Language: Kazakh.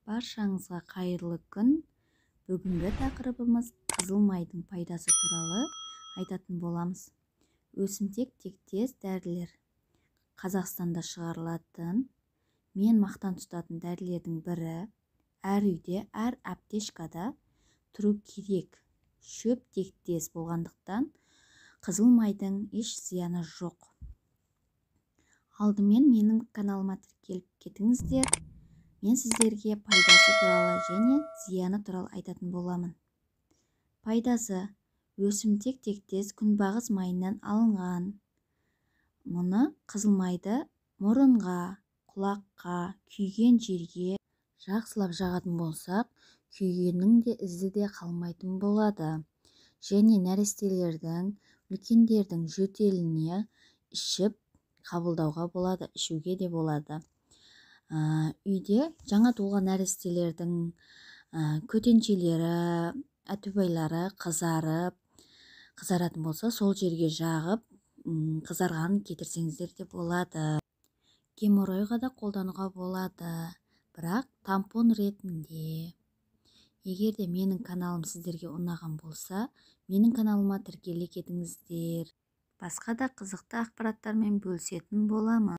Баршаңызға қайырлы күн! Бүгінгі тақырыбымыз қызыл майдың пайдасы туралы айтатын боламыз. Өсімтек тектес дәрілер Қазақстанда шығарылатын, мен мақтан тұтатын дәрілердің бірі. Әр үйде, әр аптечкада тұру керек. Шөп тектес болғандықтан, қызыл майдың еш зияны жоқ. Алдымен менің каналыма тіркеліп кетіңіздер. Мен сіздерге пайдасы туралы және зияны туралы айтатын боламын. Пайдасы: өсімтек тектес күнбағыс майынан алынған. Мұны, қызыл майды, мұрынға, құлаққа, күйген жерге жақсылап жағатын болсақ, күйгеннің де ізі де қалмайтын болады. Және нәрестелердің, үлкендердің жөтеліне ішіп қабылдауға болады, ішуге де болады. Үйде жаңа туылған нәрестелердің көтеншелері, әтубайлары қызарып, қызаратын болса, сол жерге жағып, қызарғанын кетірсеңіздер де болады. Геморройға да қолдануға болады, бірақ тампон ретінде. Егер де менің каналым сіздерге ұнаған болса, менің каналыма тіркеле кетіңіздер. Басқа да қызықты ақпараттармен бөлісетін боламын.